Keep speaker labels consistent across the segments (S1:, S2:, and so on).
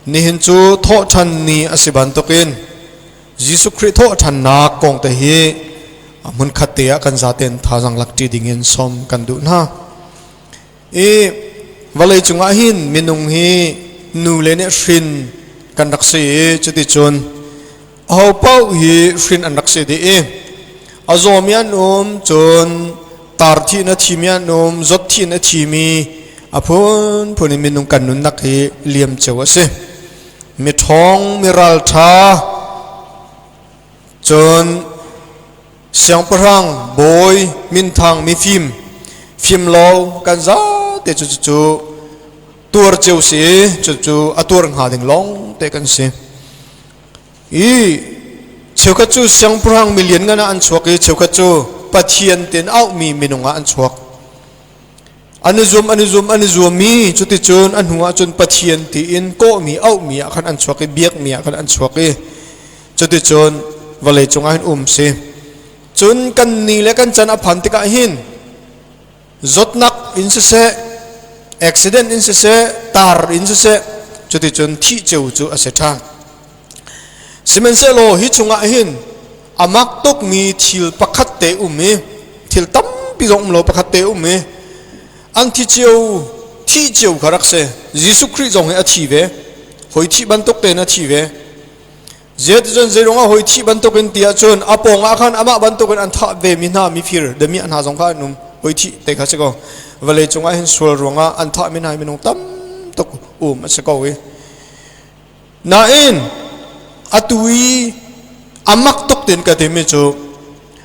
S1: Nihin cu thawhṭhan ni a si bantukin Jesuh Khrih thawhṭhannak kong te hi hmunkhat te ah kan zaten thazaang lakṭi dingin sawm kan duh hna. I vawlei cungah hin minung hi nu le nih hrin kan rak si i cuticun aho paoh hi hrin an rak si dih i a zawmi an um, cun tar thi in a thimi an um, zawt thi in a thimi, a phunphun in minung kan nunnak hi liam cio a si. Mi ṭhawng, mi ralṭha, cun siangpahrang, bawi, minthang, mifim, fimlo kan zate cu cu tuar cio si, cucu a tuar hnga ding lawng te kan si. I cheukhat cu siangpahrang milian ngan ah an chuak i cheukhat cu Pathian ten auhmi minung ah an chuak. An i zum, an i zum, an i zuammi, cuticun a hnu ah cun Pathian tiin kawhmi, auhmi ah khan an chuak i biakmi ah khan an chuak i cuticun vawlei cungah hin um si. Cun kan ni le kan can a phan tikah hin zawtnak in siseh, accident in siseh, tar in siseh, cuticun thih ceu cu a si ṭhan. Sihmanhsehlaw hi chungah hin a mak tukmi thil pakhat te um i thil tampi zong um lo, pakhat te um i an thi cio, thih cio kha rak si. Jesuh Khrih zong hi a thi ve, hoi thih bantuk tein a thi ve. Zeticun zeiruangah hoi thih bantukin ti ahcun a pawng ah khan amah bantukin an thah ve mi hna mifir damiah hna zong kha an um. Hoi thih te kha si ko. Vawlei cungah hin sual ruangah an thah mi hna hi minung tam tuk um a si ko i nain atu i a mak tuk tin ka timi cu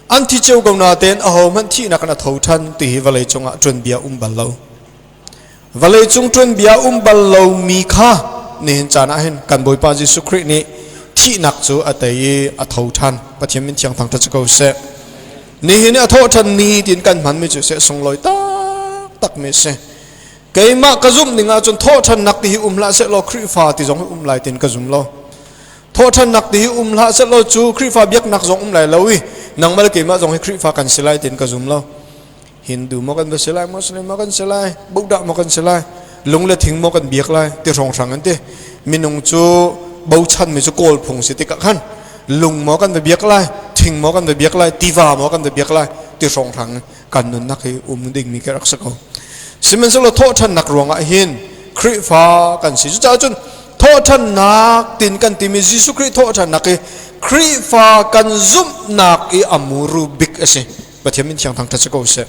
S1: an thi cio ko natein aho hmanh thihnak in a tho ṭhan ti hi vawlei cungah ṭuanbia um bal lo. Vawlei cung ṭuanbia um bal lomi kha nihin caan ah hin kan Bawipa Jesuh Khrih nih thihnak cu a tei i a tho ṭhan. Pathian min thiang thangṭhat si ko seh. Nihin i a thawh ṭhan ni tiin kan hmanmi cu seh sunglawi taktak mi a si. Keimah ka zumh ning ahcun thawhṭhannak ti hi um hlah sehlaw Khrihfa ti zong hi um lai tiin ka zum lo. Thawhṭhannak ti hi um hlah sehlaw cu Khrihfa biaknak zong um lai lo i nangmah le keimah zong hi Khrihfa kan si lai tiin ka zum lo. Hindu maw kan va si lai, Muslim maw kan si lai, Buddha maw kan si lai, lung le thing maw kan biak lai ti hrawnghrang an ti. Minung cu bochanmi cu Kawl phung si tikah khan lung maw kan va biak lai, thing maw kan va biak lai, tiva maw kan va biak lai ti hrawnghrang kan nunnak hi um dingmi ka rak si ko. Sihmanhsehlaw thawhṭhannak ruangah hin Khrihfa kan si. Cucaah cun thawhṭhannak tin kan timi Jesuh Khrih thawhṭhannak hi Khrihfa kan zumhnak i a muru bik a si. Pathian min thiang thangṭhat si ko seh.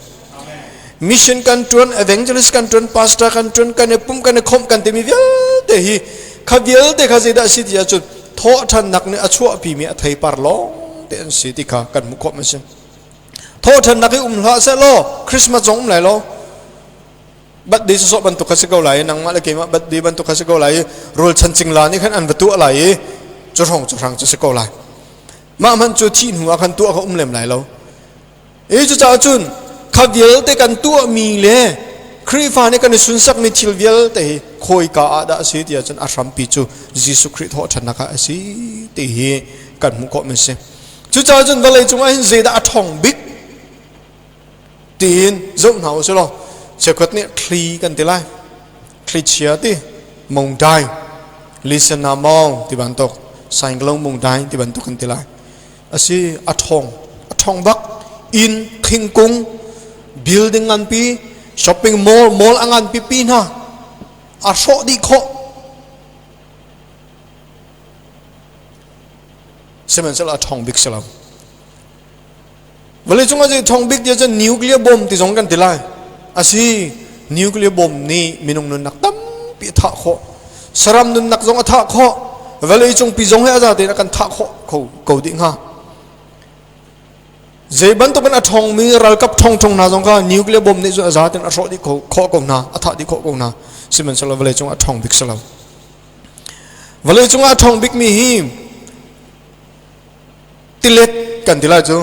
S1: Mission kan ṭuan, evangelist kan ṭuan, pastor kan ṭuan, kan i pumh, kan i khawmh kan timi vialte hi kha vialte kha zeidah a si ti ahcun thawhṭhannak nih a chuahpimi a theipar lawng te an si ti kha kan hmuh khawh a si. Thawhṭhannak hi um hlah seh law Christmas zong um lai lo. Birthday sawsawh bantuk kha si ko lai i nangmah le keimah birthday bantuk kha si ko lai i rawl chan cingla nih khan an va tuah lai i cu hrawng cu hrang cu si ko lai. Mah hmanh cu thih hnu ah khan tuah kha um lem lai lo. I cucaah cun kha vialte kan tuahmi le Khrihfa nih kan i sunsakmi thil vialte hi khawika ah dah a si ti ahcun a hrampi cu Jesuh Khrih thawhṭhannak ah a si ti hi kan hmuh khawh mi a si. Cucaah cun vawlei cungah hin zeidah a ṭhawng bik tiin zoh hna u sih law cheukhat nih thli kan ti lai, thlichia ti, mongdai, lisana mong ti bantuk, sainglo mongdai ti bantuk kan ti lai. Asi a ṭhawng, a ṭhawng bak. Inn, thingkung, building nganpi, shopping mall, mall a ngan pipi hna a hrawh dih khawh. Sihmanhsehlaw a ṭhawng bik si lo. Vawleicung ah ṭhawng bik ti cun nuclear bomb ti zong kan ti lai. Asi, nuclear bomb nih minung nunnak tampi a thah khawh. Saram nunnak zong a thah khawh. Vawleicung pi zong hi a za tein a kan thah khawh ko, ko dih hnga. Zei bantuk in a ṭhawngmi ralkap ṭhawng ṭhawng hna zong kha nuclear bomb nih cun a za tein a hrawh dih khawh ko hna, a thah dih khawh ko hna. Sihmanhsehlaw vawleicung ah a ṭhawng bik si lo. Vawleicung ah a ṭhawng bikmi hi tilet kan ti lai cu.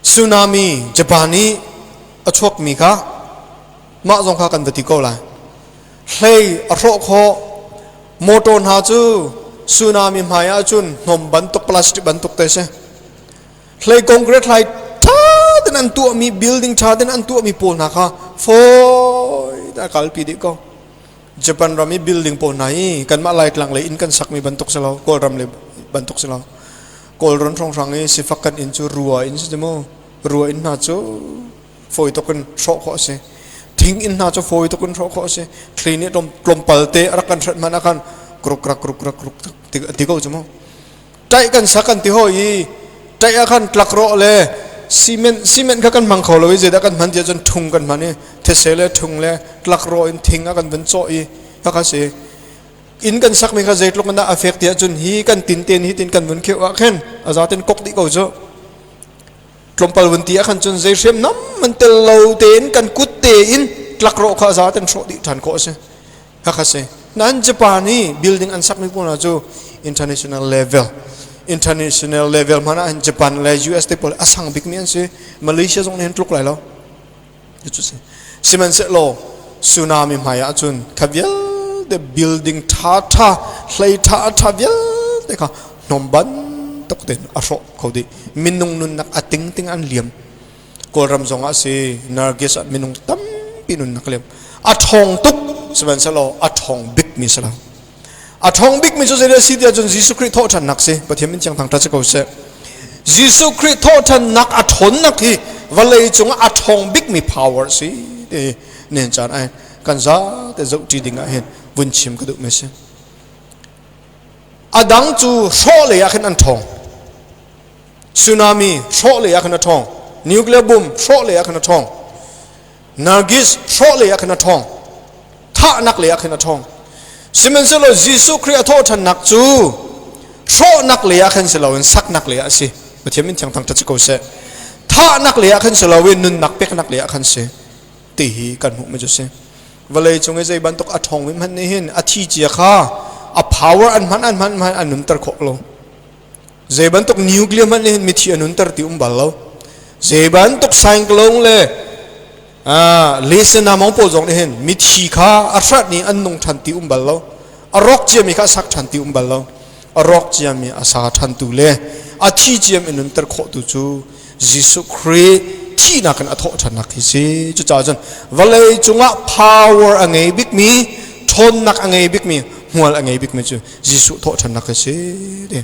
S1: Tsunami Japan i a chuakmi kha mah zong kha kan va ti ko lai. Hlei a hrawh khawh, motor hna cu tsunami hmai ahcun hnawm bantuk, plastic bantuk te si. Hlei concrete hlai ṭha tein an tuahmi, building ṭha tein an tuahmi pawl hna kha fawi te a kalpi dih ko. Japan ram i building pawl hna hi kanmah Laitlang lei inn kan sakmi bantuk si lo, Kawlram lei bantuk si lo. Kawlrawn hrawnghrang i sifak kan inn cu rua inn si mu. Rua inn hna cu fawi tuk in hrawh khawh a si. Thing inn hna cu fawi tuk in hrawh khawh a si. Thli nih tlawmpal te a rak kan hrat hmanh ah khan kruk rak kruk rak kruk ti ko cu mu. Ṭaih kan sak kan ti hawi i ṭaih ah khan tlak rawh le cement cement kha kan hmang kho lo i zeidah kan hman tiah cun ṭhung kan hman i these le ṭhung le tlak rawh in thing ah kan vun cawh i khakha si. Inn kan sakmi kha zeitluk in dah a fek tiah cun hi kan tin ten hi tin kan vun kheuh ah khin a zaten kok dih ko cu. Tlawmpal vun ti ah khan cun zei hriamnam man tel lo tein kan kut tein tlak rawh kha a zaten hrawh dih ṭhan khawh a si. Khakha si. Nain Japan i building an sakmi pawl hna cu international level international level hmanh ah Japan le US te pawl a sang bikmi an si. Malaysia zong nih an tluk lai lo. Cu si. Sihmanhsehlaw tsunami hmai ah cun kha vialte building ṭha ṭha hlei ṭha ṭha vialte kha hnawm bantuk tein a hrawh kho dih. Minung nunnak a tingting an liam. Kawlram zong ah si Nargis ah minung tampi nunnak liam. A ṭhawng tuk sihmanhsehlaw a ṭhawng bikmi si lo. A ṭhawng bikmi cu zeidah si tiah cun Jesuh Khrih thawhṭhannak si. Pathian min thiang thangṭhat si ko seh. Jesuh Khrih thawhṭhannak a ṭhawnnak hi vawlei cungah a ṭhawng bikmi power si ti nen caan ai kan zate zohṭi ding ah hin vun chim ka duhmi si. A dang cu hrawh lei ah khin an ṭhawng. Tsunami hrawh lei ah khan a ṭhawng. Nuclear bomb hrawh lei ah khan a ṭhawng. Nargis hrawh lei ah khan a ṭhawng. Thahnak lei ah khan a ṭhawng. Sihmanhsehlaw Jesuh Khrih a thawhṭhannak cu hrawhnak lei ah khan si loin saknak lei ah a si. Pathian min thiang thangṭhat si ko seh. Thahnak lei ah khan si loin nunnak peknak lei ah khan si. Ti hi kan hmuhmi cu si. Vawlei cung i zei bantuk a ṭhawngmi hmanh nih hin a thi cia kha a power an hman an hman hman an nunter khawh lo. Zei bantuk nuclear hmanh nih hin mithi a nunter ti um bal lo. Zei bantuk cyclone le lesena mong pawl zong nih hin mithi kha a hrat nih an nung ṭhan ti um bal lo. A rawk ciami kha a sak ṭhan ti um bal lo. A rawk ciami a sa ṭhan tu le a thi ciam in nunter khawh tu cu Jesuh Khrih thihnak in a thawh ṭhannak hi si. Cucaah cun vawlei cungah power a ngei bikmi, ṭhawnnak a ngei bikmi, hmual a ngei bikmi cu Jesuh thawhṭhannak hi si ti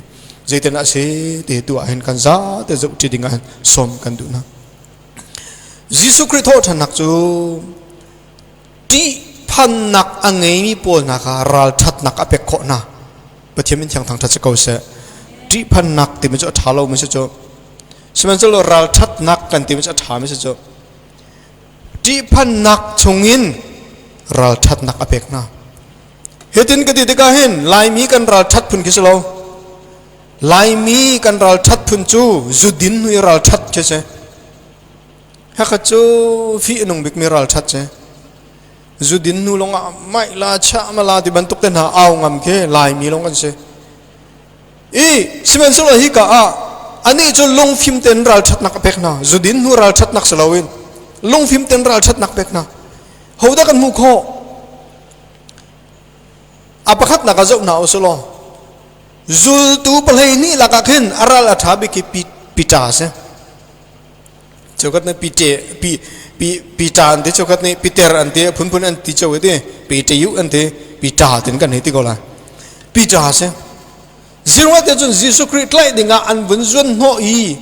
S1: zeitin ah si ti tu ah hin kan za te zoh ṭi ding ah hin sawm kan duh hna. Jesuh Khrih thawhṭhannak cu ṭihphannak a ngeimi pawl hna kha ralṭhatnak a pek khawh hna. Pathian min thiang thangṭhat si ko seh. Ṭihphannak timi cu a ṭha lomi si cu. Sihmanhsehlaw ralṭhatnak kan timi cu a ṭhami si cu. Ṭihphannak chungin ralṭhatnak a pek hna. Hitin ka ti tikah hin Laimi kan ralṭhat phun khi si lo. Laimi kan ralṭhat phun cu zudin hnu i ralṭhat khi si. Haka cu fih a nung bikmi ralṭhat si. Zudin hnu lawngah maih la chah ma la ti bantuk te hna au ngam khi Laimi lawng kan si. I sihmanhsehlaw hi ka ah anih cu lungfim tein ralṭhatnak a pek hna. Zudin hnu ralṭhatnak si loin lungfim tein ralṭhatnak pek hna. Hodah kan hmuh khawh? A pakhatnak ah zoh hna u sih law zultu 12 lakah khin a ral a ṭha bik hi Peter a si. Cheukhat nih Pite Pi Pi Peter an ti, cheukhat nih Peter an ti, phunphun an ti cio ti, Peter an ti, Peter tin kan hei ti ko lai. Peter a si. Zirwa te cun Jesuh Khrih tlaih dingah an vun zuan hnawh i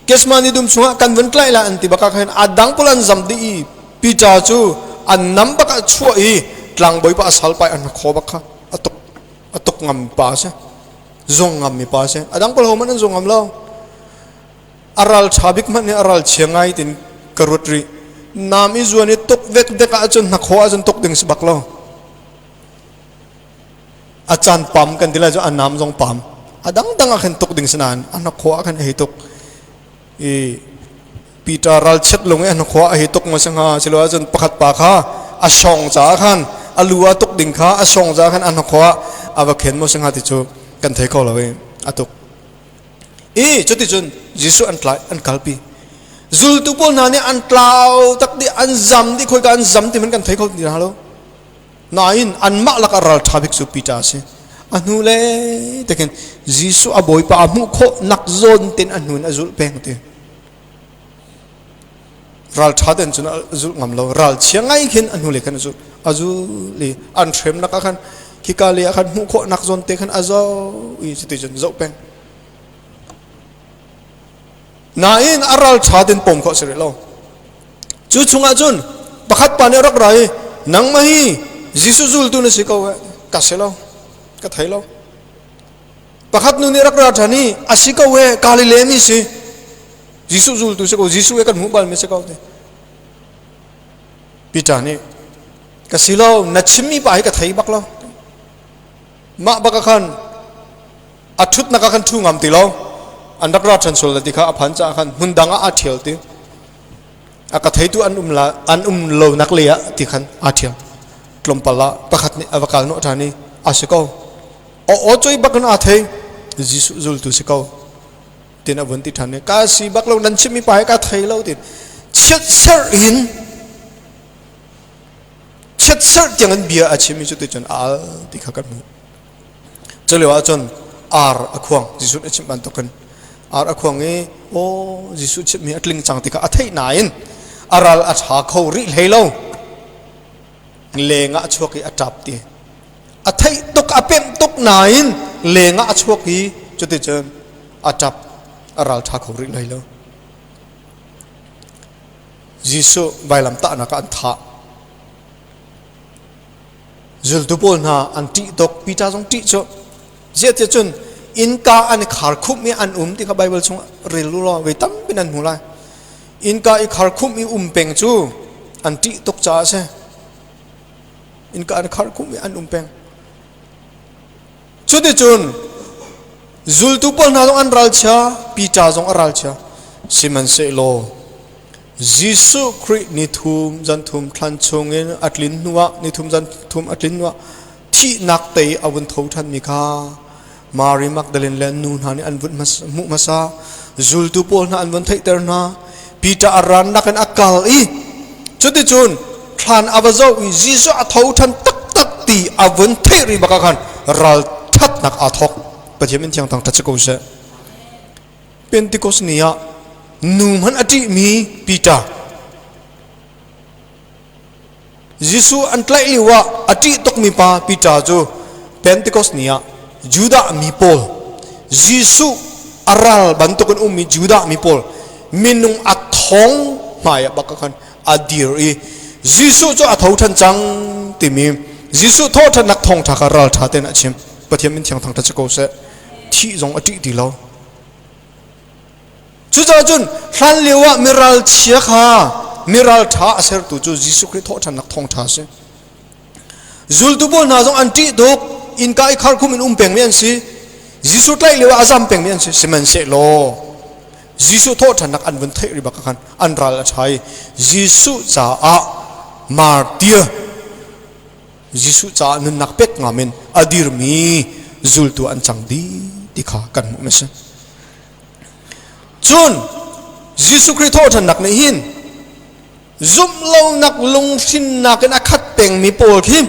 S1: Gethsemane dum chungah kan vun tlaih lai an ti bakah khan a dang pawl an zam dih i Peter cu an nam bak ah chuah i tlangbawi pa a salpai an khaw bak kha a tuk a tuk ngam pa si zung ngam mi pa si a dang pawl ho man an zung ngam lo a ral tha bik hmanh nih a ral chia ngai tin ka ruat rih nam i zuan i tuk vek dek ah cun hnakhaw ah cun tuk ding si bak lo A caan pam kan ti lai cu a nam zong pam. A dangdang ah khan tuk ding si nain a hnakhaw ah khan a hei tuk. I Peter ralchiat lung i a hnakhaw ah a hei tuk maw si hnga silo ahcun pakhat pa kha a song caah khan a lu ah tuk ding kha a song caah khan a hnakhaw ah a va khen maw si hnga ti cu kan thei kho lo i a tuk. I cuticun Jesuh an tlai an kalpi. Zultu pawl hna nih an tlau tak dih an zam dih khoika an zam ti hmanh kan thei kho ti hna lo. Nain anmah lakah ralṭha bik cu Peter a si. A hnu le tekin Jesuh a Bawipa a hmuh khawh nak zawn ten a hnu in a zulh peng ti. Ralṭha ten cun a zulh ngam lo. Ralchia ngai khin a hnu le khan a zulh. A zul i an hremnak ah khan khika lei ah khan hmuh khawhnak zawn te khan a zoh i cuti cun zoh peng. Nain a ral ṭha ten pom khawh si rih lo. Cu chungah cun pakhat pa nih a rak ra i nangmah hi Jesuh zultu na si ko eh. Ka si lo, ka thei lo. Pakhat nu nih rak ra ṭhan i a si ko eh, Galilee mi si. Jesuh zultu si ko, Jesuh he kan hmuh balmi si ko te. Peter nih ka si lo, na chimmi pa hi ka thei bak lo. Mah bak ah khan a ṭhutnak ah khan ṭhu ngam ti lo. An rak ra ṭhan sual ti kha a phan caah khan hmun dang ah aa ṭhial ti. A ka theitu an um la an um lo nak lei ah ti khan aa ṭhial. Tlawmpal ah pakhat nih a va kal hnawh ṭhan i a si ko. Aw aw choi bak in aa thei. Jesuh zultu si ko. Tin a vun ti ṭhan i ka si bak lo nan chimmi pa hi ka thei lo tin chiatserh in chiatserh tiang in bia a chim i cuticun a al ti kha kan hmuh. Culio ahcun ar a khuang Jesuh nih a chimh bantukin ar a khuang i aw Jesuh chimhmi a tling cang ti kha a theih nain a ral a ṭha kho rih hlei lo. Leng ah a chuak i a ṭap ti. A theih tuk a pemh tuk nain leng ah a chuak i cuticun a ṭap a ral ṭha kho rih hlei lo. Jesuh vailamtahnak ah an thah. Zultu pawl hna an ṭih tuk. Peter zong ṭih cu. Ziah cun innka an i khar khumh i an um ti kha Baibal chung rel u law voi tampi nan hmu lai. Innka i khar khumh i um peng cu an ṭih tuk caah a si. Innka an khar khumh i an um peng. Cuticun zultu pawl hna zong an ralchia, Peter zong a ralchia. Sihmanhsehlaw Jesuh Khrih ni thum zan thum thlan chungin a tlin hnuah ni thum zan thum a tlin hnuah thihnak tei a vun tho ṭhanmi kha Mary Magdalene le nu hna nih an vun hmuh hmasa. Zultu pawl hna an vun theihter hna. Peter a rannak in a kal i cuticun thlan a va zoh i Jesuh a tho ṭhan taktak ti a vun theih rih bak ah khan ral ṭhatnak aa thawk. Pathian min thiang thang ṭhat si ko seh. Pentecost ni ah nu hmanh a ṭihmi Peter Jesuh an tlaih lio ah a ṭih tukmi pa Peter cu Pentecost ni ah Judah mi pawl Jesuh a ral bantukin ummi Judah mi pawl minung a thong hmai ah bak khan a dir i Jesuh cu a tho ṭhan cang timi Jesuh thawhṭhannak thawngṭha kha ralṭha tein a chim. Pathian min thiang thangṭhat si ko seh. Thih zong a ṭih ti lo. Cucaah cun hlan lio ah miral chia kha miral ṭha a sertu cu Jesuh Khrih thawhṭhannak thawngṭha a si. Zultu pawl hna zong an ṭih tuk, innka i kharkhum in um pengmi an si. Jesuh tlaih lio ah a zam pengmi an si. Sihmanhsehlaw Jesuh thawhṭhannak an vun theih rih bak khan an ral a ṭha i Jesuh caah martyr Jesuh caah nunnak pek ngam in a dirmi zultu an cang dih ti kha kan hmuh a si. Cun Jesuh Khrih thawhṭhannak nih hin zumh lonak lunghrinnak in a khat pengmi pawl khi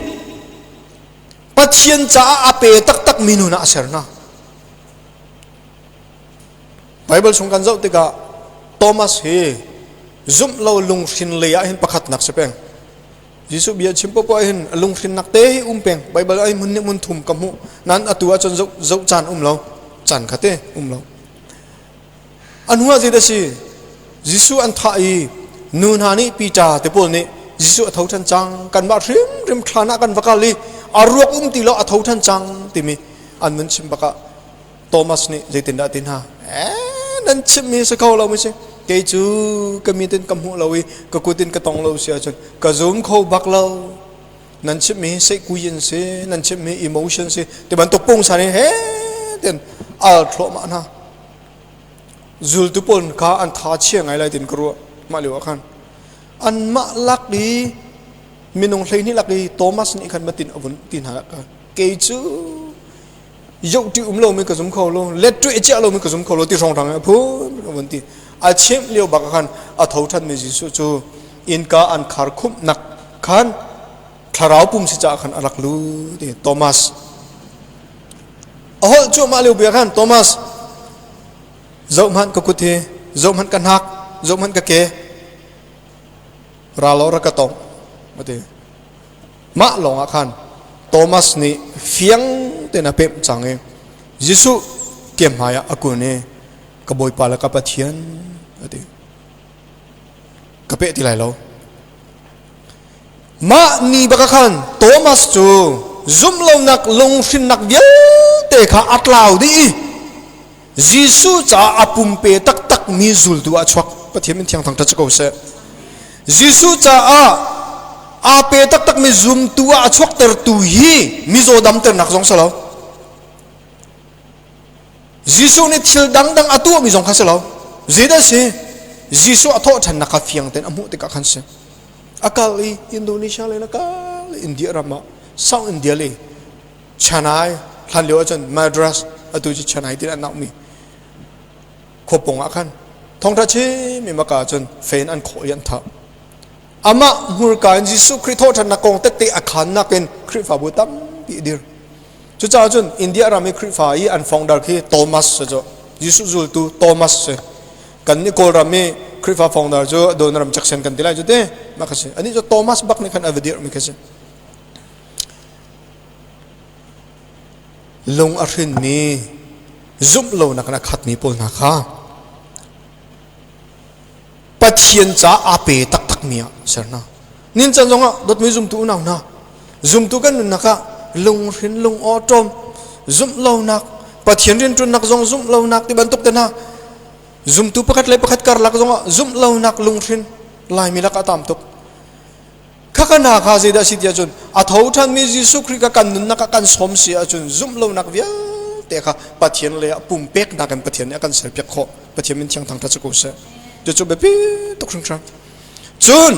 S1: Pathian caah a pe taktakmi nun ah a ser hna. Bible chung kan zoh tikah Thomas hi zumh lo lunghrin lei ah hin pakhatnak si peng. Jesuh bia chim popoh hin lunghrinnak te hi um peng. Bible ah hmun nih hmun thum ka hmuh. Nan atu ahcun zoh zoh caan um lo. Caan kha te um lo. An hua zei dah si? Jesuh an thah i nu hna nih Peter te pawl nih Jesuh a tho ṭhan cang. Kanmah hrimhrim thlan ah kan va kal i a ruak um ti lo a tho ṭhan cang timi an vun chim bakah Thomas nih zeitindah a ti hna? Eh, nan chimmi si kho lo mi si. Kei cu ka mit in ka hmuh lo i ka kut in ka tong lo si ahcun ka zum kho bak lo. Nan chimmi seihkuyin si, nan chimmi emotion si, ti bantuk pungsan in he tin al thluahmah hna. Zultu pawl kha an tha chia ngai lai tin ka ruah mah lio ah khan. Anmah lak i minung 12 lak i Thomas nih khan matin a vun ti hna kei cu yoh ti um lomi ka zum kho lo let ṭuih ciah lomi ka zum kho lo ti hrawng hrang a phun a vun ti a chimh lio bak khan a tho ṭhanmi Jesuh cu innka an khar khumhnak khan thlarau pum si caah khan a rak lu ti Thomas a holh cuahmah lio bia khan Thomas zohhmanh ka kut hi zohhmanh ka hnak zohhmanh ka ke ra law ra ka tong a ti. Mah lawngah khan Thomas nih fiang tein a pemh cang i Jesuh ke hmaiah a kun i ka Bawipa le ka Pathian a ti. Ka peh ti lai lo. Mah ni bak ah khan Thomas cu zumhlonak lunghrinnak vialte kha a tlau dih i Jesuh caah a pumpe taktak mi zultu ah a chuak. Pathian min thiang thangṭhat si ko seh. Jesuh caah aa pe taktak mi zumtu ah a chuaktertu hi mizaw damternak zong si lo. Jesuh nih thil dangdang a tuahmi zong kha si lo. Zeidah si? Jesuh a thawhṭhannak kha fiang tein a hmuh tikah khan si. A kal i Indonesia le a kal i India ram ah South India le Chennai hlan lio ahcun Madras atu cu Chennai ti an naumi khuapung ah khan thongṭha chim i maka ahcun fen an khawh i an thah. Amah hmurka in Jesuh Khrih thawhṭhannak kong tette a khannak in Khrihfabu tampi a dir. Cucaah cun India ram i Khrihfa i an founder khi Thomas si cu Jesuh zultu Thomas si. Kan nih Kawlram i Khrihfa founder cu Adoniram Jackson kan ti lai cu te mah kha si. Anih cu Thomas bak nih khan a va dirhmi khi si. Lung a hrinmi zumh lonak in a khatmi pawl hna kha Pathian ca aa pe taktakmi ah ser hna. Nin can zongah dawtmi zumtu unau hna, zumtu kan nunnak ah lunghrin lung awṭawm, zumh lonak, Pathian rianṭuannak zong zumh lonak ti bantuk te hna, zumtu pakhat le pakhat karlak zongah zumh lonak lunghrin Laimi lakah tam tuk. Khaka hna kha zeidah si tiah cun a tho ṭhanmi Jesuh Khrih kha kan nunnak ah kan sawm si ahcun zumh lonak vialte kha Pathian le a pumpeknak in Pathian nih a kan serpiak khawh. Pathian min thiang thangṭhat si ko seh. Cucu biapi tuk hringhran. Cun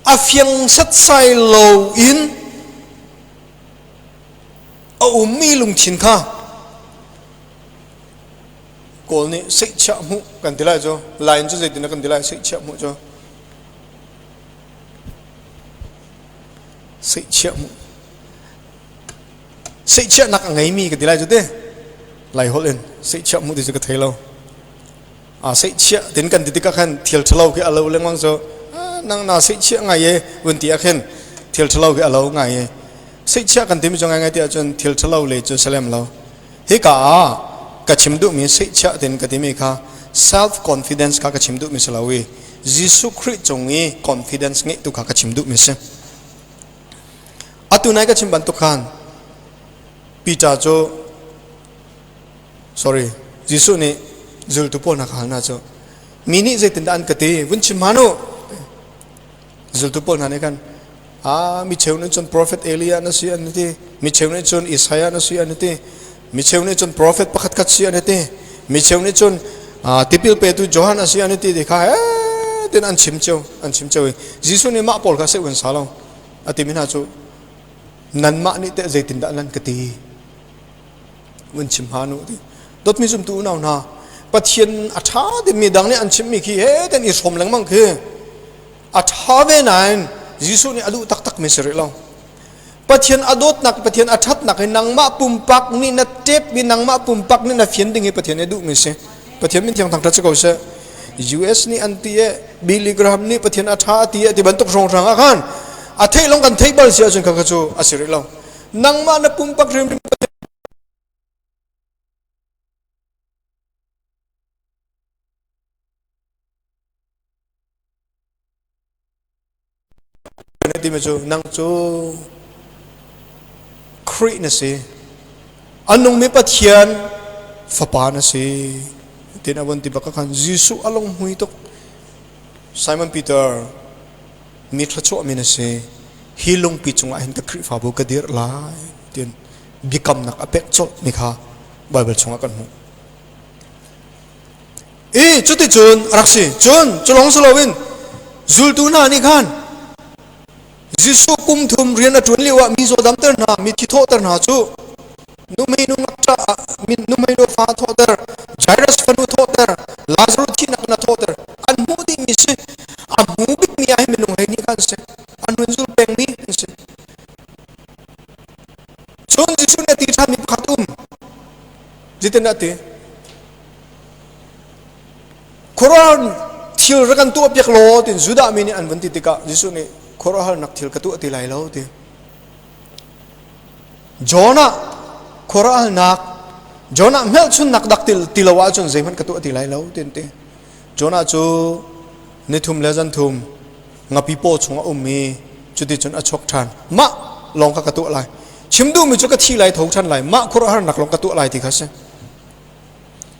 S1: a fiang setsai lo in a ummi lungthin kha Kawl nih seihchiah hmuh kan ti lai cu Lai in cu zeitin kan ti lai seihchiah hmuh cu seihchiah hmuh seihchiahnak a ngeimi ka ti lai cu te Lai holh in seihchiah hmuh ti cu ka thei lo a seihchiah tin kan ti tikah khan thil ṭhalo khi a lo lengmang cu nang na seihchiah ngai e vun ti ah khin thil ṭhalo khi a lo ngai e seihchiah kan timi cu ngai ngai ti ahcun thil ṭhalo le cu salem lo Hika ah ka chim duhmi seihchiah tin ka timi kha self confidence kha ka chim duhmi si lo i Jesuh Khrih cung i confidence ngeih tu kha ka chim duhmi si. Atu nai ka chim bantuk khan Peter cu sorry Jesuh nih zultu pawl hna kha hal hna cu mi nih zeitindah an ka ti vun chim hman u Zultu pawl hna nih khan ah mi cheu nih cun profet Elijah na si an ti mi cheu nih cun Isaiah na si an ti mi cheu nih cun profet pakhat khat si an ti mi cheu nih cun tipil petu Johan a si an ti ti kha he tin an chim cio an chim cio i Jesuh nih mah pawl kha seh un sa lo a timi hna cu nanmah nih teh zeitindah nan ka ti un chim hna nu ti dawtmi zumtu unau hna Pathian a ṭha dingmi dang nih an chimmi khi he ten i hrawm lengmang khi a ṭha ve nain Jesuh nih a duh taktakmi si rih lo. Pathian a dawtnak, Pathian a ṭhatnak hi nangmah pumpak nih na tepmi, nangmah pumpak nih na fian ding hi Pathian nih a duhmi si. Pathian min thiang thangṭhat si ko seh. US nih an ti e, Billy Graham nih Pathian a ṭha a ti e ti bantuk hrawnghrang ah khan a theih lawng kan theih bal si ahcun kha cu a si rih lo. Nangmah na pumpak hrimhrim timi cu nang cu Khrih na si a nungmi Pathian fapa na si tin a von ti bak khan Jesuh a lung hmui tuk Simon Peter mi thluachuah mi na si hi lungpi cungah hin ka Khrihfabu ka dirh lai tin biakamnak a pek colh mi kha Bible chungah kan hmuh I cuticun a rak si. Cun cu lawng si loin zultu hna nih khan Jesuh kum thum rian a ṭuan lioah mi zaw damter hna, mithi thawhter hna cu nuhmei nu ngakṭah ah nuhmei nu fa thawhter, Jairus fanu thawhter, Lazarus thihnak in a thawhter. An hmuh dihmi si. A hmu bikmi ah hin minung 12 kha an si. An hun zul pengmi an si. Cun Jesuh nih a ti ṭhanmi pakhat um. Zeitin a ti? Khuaruahhar thil rak kan tuahpiak law tiin Judah mi nih an vun ti tikah Jesuh nih Khuaruahharnak thil ka tuah ti lai lo ti. Jonah khuaruahharnak Jonah hmelchunnak dak ti lo ahcun zeihmanh ka tuah ti lai lo ti an ti. Jonah cu nithum le zanthum ngapi paw chung a um i cuticun a chuak ṭhan. Mah lawng kha ka tuah lai. Chim duhmi cu ka thi lai tho ṭhan lai. Mah khuaruahharnak lawng ka tuah lai ti kha si.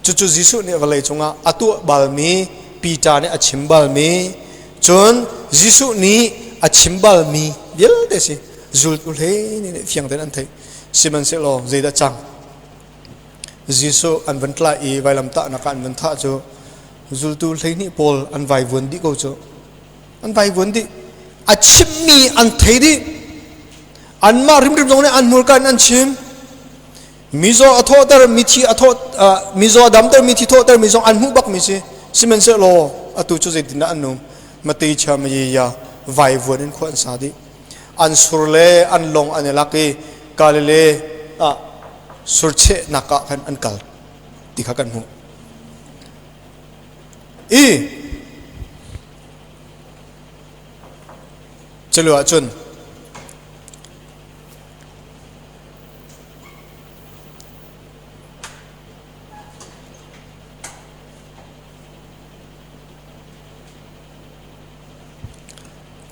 S1: Cucu Jesuh nih vawlei cungah a tuah balmi, Peter nih a chim balmi, cun Jesuh nih a chim balmi vialte si. Zultu hlei nih fiang tein an theih. Sihmanhsehlaw zeidah cang? Jesuh an van tlah i vailamtahnak ah an van thah cu zultu 12 pawl an vaivuan dih ko cu. An vaivuan dih. A chimmi an thei dih. Anmah hrimhrim zong nih an hmurka in an chim. Mizaw a thawhter, mithi a thawh, mizaw a damter, mithi thawhter mi zong an hmuh bakmi si. Sihmanhsehlaw atu cu zeitindah an um? Mate chia ya vaivuan in khua an sa dih. An sur le an long an i lak i Galilee ah surchehnak ah khan an kal ti kha kan hmuh. I Culio ahcun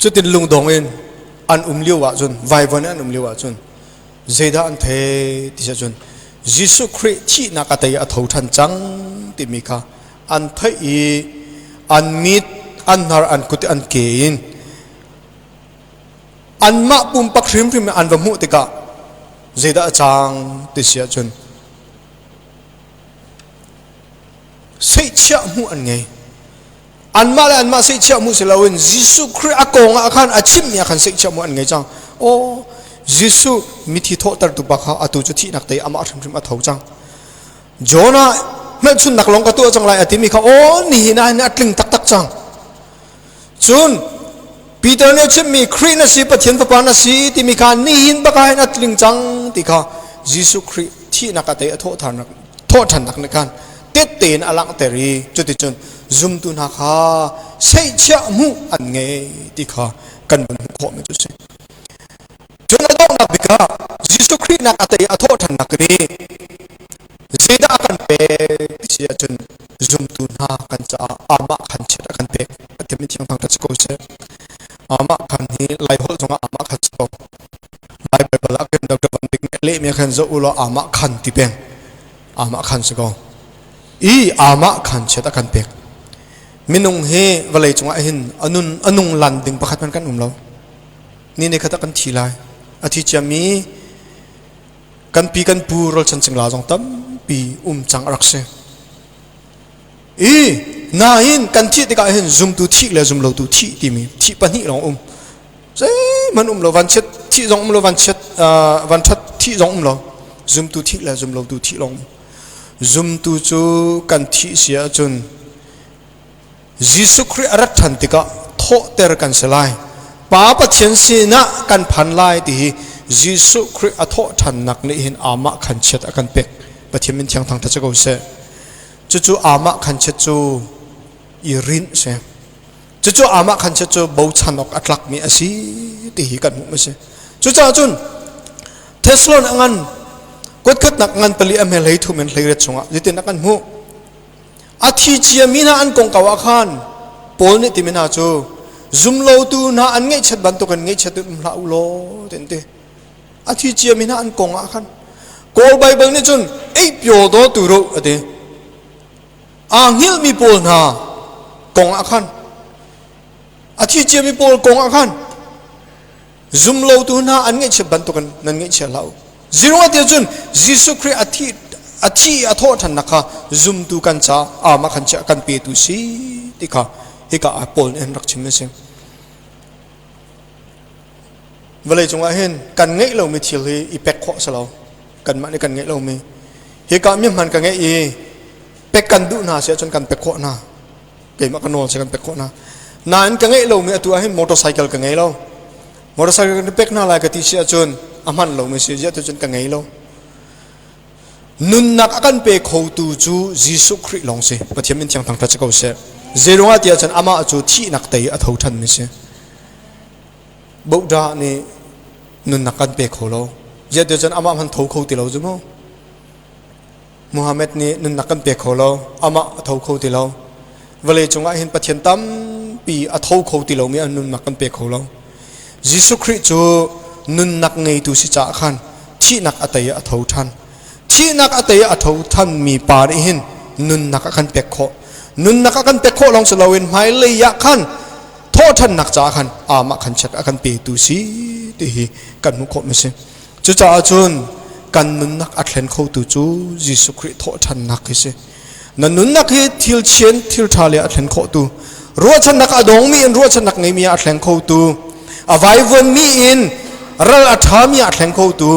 S1: Cutin lungdong in an um lio ahcun vaivuan in an um lio ahcun zeidah an thei ti cun Jesuh Khrih thihnak a tei a tho ṭhan cang timi kha an theih i an mit an hnar an kut an ke in anmah pumpak hrimhrim an va hmuh tikah zeidah a cang ti si ahcun seihchiah hmuh an ngei. Anmah le anmah seihchiah hmuh si loin Jesuh Khrih a kong ah khan a chimmi ah khan seihchiah hmuh an ngei cang. Aw Jesuh mithi thawhtertu pa kha atu cu thihnak tei amah hrimhrim a tho cang. Jonah hmelchunnak lawng ka tuah cang lai a timi kha aw nihin ah hin a tling taktak cang. Cun Peter nih a chimmi Khrih na si Pathian Fapa na si timi kha nihin bak ah hin a tling cang ti kha Jesuh Khrih thihnak a tei a thawhthannak thawhthannak nih khan tette in a langhter i cuticun zumtu hna kha seihchiah hmuh an ngei ti kha kan vun hmuh khawhmi cu si. Cun a donghnak bik ah Jesuh Khrih nak a tei a thawhthannak nih zeidah a kan pek ti si ahcun zumtu hna kan caah amah khan chiat a kan pek. Pathian min thiang thangṭhat si ko seh. Amah khan hi Lai holh zongah amah khan si ko. Lai Baibal ah khin Dr. Van Bik nih lehmi khan zoh u law amah khan ti peng. Amah khan si ko. I amah khan chiat a kan pek. Minung hi vawlei cungah hin anun anung lan ding pakhat hmanh kan um lo. Ni ne khat ah kan thi lai. A thi ciami kan pi kan pu ralchan cingla zong tampi um cang a rak si. I nain kan thih tikah hin zumtu thih le zumlotu thih timi thih pahnih lawng um. Zeihmanh um lo vanchiat thih zong um lo vanchiat vanṭhat thih zong um lo. Zumtu thih le zumlotu thih lawng um. Zumtu cu kan thih si ahcun Jesuh Khrih a rat ṭhan tikah thawhter kan si lai. Pa Pathian sinah kan phan lai ti hi Jesuh Khrih a thawh ṭhannak nih hin amah khan chiat a kan pek. Pathian min thiang thangṭhat si ko seh. Cucu amah khan chiat cu i rinh si. Cucu amah khan chiat cu bochan awk a tlakmi a si ti hi kan hmuh a si. Cucaah cun Thessalon a ngan kuatkhatnak ngan pali a hmel hlei thum in hlei riat chungah zeitin a kan hmuh. A thi ciami hna an kongkau ah khan Paul nih timi hna cu zumlotu hna an ngaihchiat bantukin ngaihchiat in um hlah u law ti an ti. A thi ciami hna an kong ah khan Kawl Baibal nih cun ei pyaw daw tu ru a ti. Aa hngilhmi pawl hna kong ah khan a thi ciami pawl kong ah khan zumlotu hna an ngaihchiat bantukin nan ngaihchia hlah u. Zirung ati cun Jesuh Khrih a thi a thi a thawh ṭhannak kha zumtu kan ca amah khan chiah kan petu si ti kha hika ah Paul nih an rak chim a si. Vawlei cungah hin kan ngeih lomi thil hi i pek khawh si lo. Kanmah nih kan ngeih lomi. Hika mi hman ka ngeih i pek kan duh hna si ahcun kan pek khawh hna. Keimah ka nawl si kan pek khawh hna. Nain ka ngeih lomi atu ah hin motorcycle ka ngei lo. Motorcycle kan pek hna lai ka ti si ahcun a hman lomi si ziah tu cun ka ngei lo. Nunnak a kan pe khotu cu Jesuh Khrih lawng si. Pathian min thiang thangṭhat si ko seh. Zeiruangah tiah cun amah cu thihnak tei a tho ṭhanmi si. Buddha nih nunnak kan pe kho lo. Ziah ti cun amah hman tho kho ti lo cu mu. Muhammad nih nunnak kan pe kho lo, amah a tho kho ti lo. Vawlei cungah hin Pathian tampi a tho kho ti lomi an nunnak kan pe kho lo. Jesuh Khrih cu nunnak ngeitu si caah khan thihnak a tei a tho ṭhan. Thihnak a tei a tho ṭhanmi pa nih hin nunnak a kan pek khawh. Nunnak a kan pek khawh lawng si loin hmailei ah khan thawhṭhannak caah khan amah khan check a kan petu si ti hi kan hmuh khawh mi si. Cucaah cun kan nunnak a thlen khotu cu Jesuh Khrih thawhṭhannak hi si. Na nunnak hi thil chian thil ṭha le a thlen khawhtu, ruahchannak a dongmi in ruahchannak ngeimi ah a thleng khotu, a vaivuanmi in ral a ṭhami ah a thleng khotu,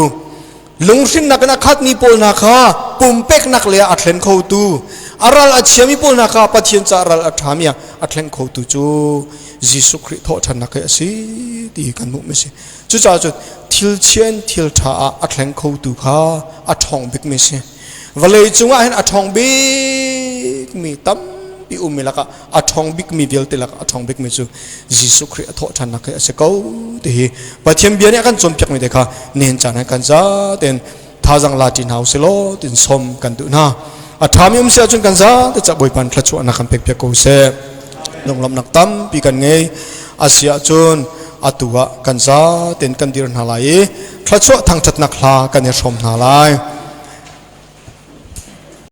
S1: lunghrinnak in a khatmi pawl hna kha pumpeknak le ah a thlen khotu, a ral a chiami pawl hna kha Pathian caah ral a ṭhami ah a thleng khotu cu Jesuh Khrih thawhṭhannak hi a si ti kan hmuhmi a si. Cucaah cun thil chia in thil ṭha ah a thleng khotu kha a ṭhawng bikmi a si. Vawlei cungah hin a ṭhawng bikmi tampi ummi lakah a ṭhawng bikmi vialte lakah a ṭhawng bikmi cu Jesuh Khrih a thawhṭhannak hi a si ko ti hi Pathian bia nih a kan cawnpiakmi te kha nihin caan ah kan za tein thazang la ṭi hna usih law tin sawm kan duh hna. A ṭhami um si ahcun kan za te ca Bawipa thluachuahnak kan pekpiak ko seh. Lunglawmhnak tampi kan ngei. A si ahcun atu ah kan za tein kan dir hna lai i thluachuah thangṭhatnak hla kan i hrawm hna lai.